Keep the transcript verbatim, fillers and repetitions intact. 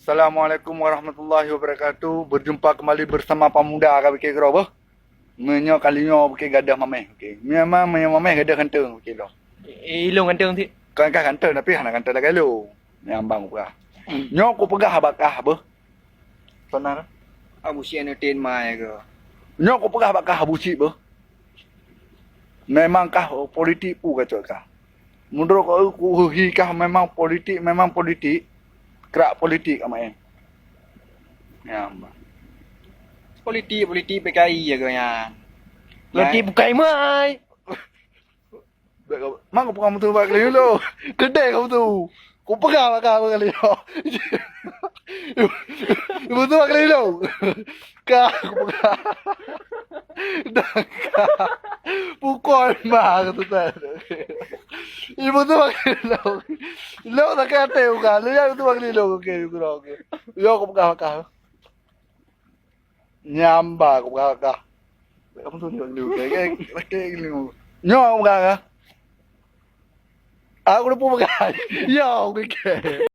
Assalamualaikum warahmatullahi wabarakatuh. Berjumpa kembali bersama Pemuda ka bike keudroe beuh. Meunyoe kali nyoe bike gadoh mameh. Oke. Memang meunyoe mameh gadoh ganteng bike lom. Eh, ilong ganteng sit. Kon kah ganteng tapi hana ganteng lagèe lôn. Nyang bang peugah. Hmm. Nyoe kupeugah bak kah beuh. Saudara. Abu Syian Utin mai ke. Nyoe kupeugah bak kah Abu Syik beuh. Memang kah politik pu kacok kah. Meunurot ku, ku hi kah memang politik, memang politik. Krak politik ka main. Ya, bah. Politik, politik P K I ya ke nyan. Politik bukai mai. Mak, kau pegang beutôi bak kali dulu. Kedai kau tu. Kau pegang bak kau kali dulu. Beutôi bak kali dulu. Kau, kau pegang. Dah kau. Pukul mah kau tu tak. Ibu tu bak kali dulu. Lo tak kata bukan. Lo yang tu bak kali dulu. Okey, okey, okey. Yo, kau pegang bak kau. Nyamba aku peugah kah. Kamu tu tengok dulu. Laki, laki, laki. Nyoe aku peugah kah. Aku lupa peugah. Ya, aku keke.